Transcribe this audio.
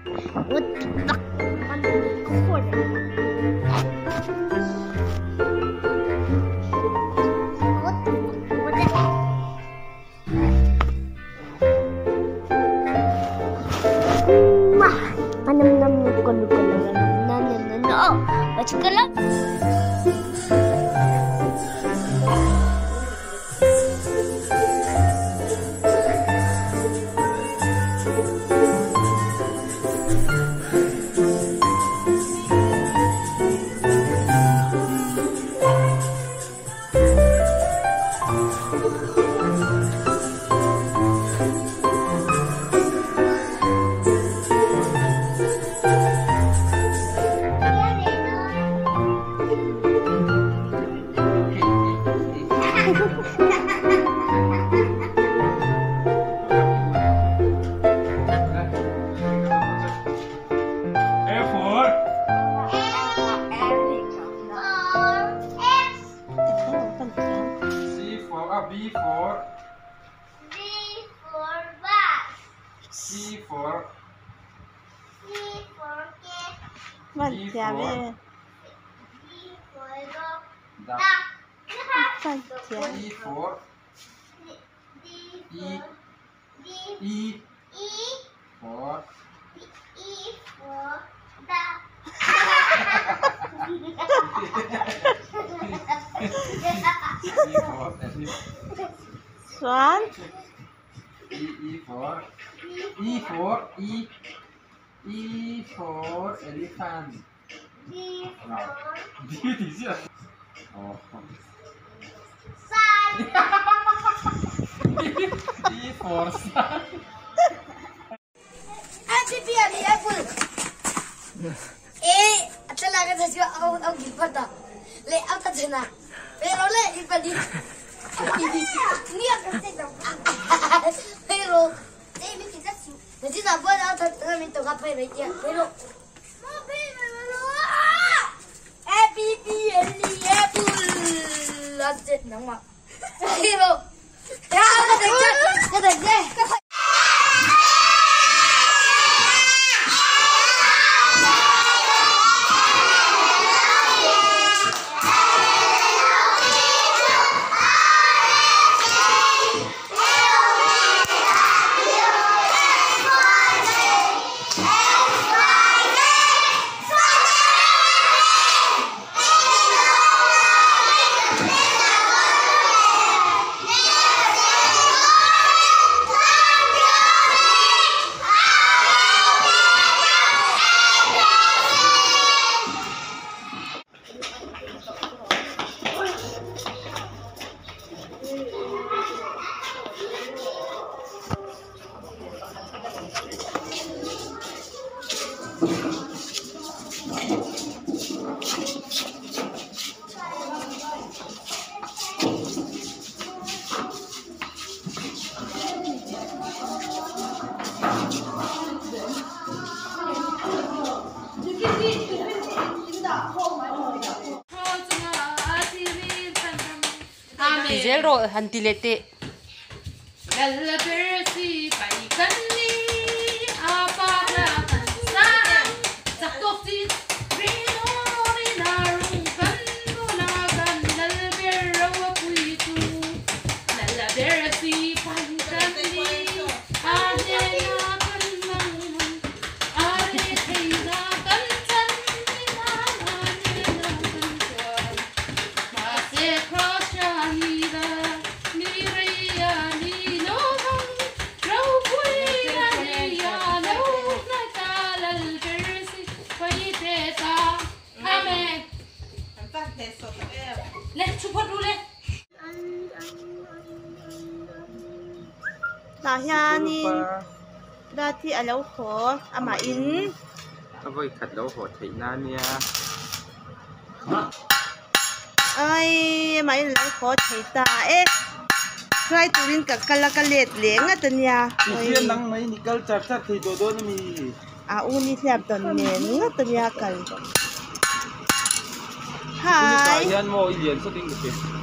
What the fuck? I'm recording. What the fuck? What the B for B for bus. C for C for cat. D for D for dog. Duck. Duck. E for D E for D E E for E for duck. E for Swan. E E for E for E E for elephant. D for D D Oh. sun. D for sun. Apple. Eh, talaga sa siya ako ang gipata. Le out at na. Pero le ipali. Pero eh mi kita su. Nanti na buwan out at na minto ka pa rin Pero A B B L E Apple. At na ma. Pero ya, kada kada. Zero hantilete. Tahianin dati alaw ko amain avoy khat lo ho theina nia ai amain lo kho theita e try turin ka kala ka let le nga tania oi nang mai nikal char char thei do do ni a uni thiap ton ne nga tania kal hi hian mo ilian so ding ke.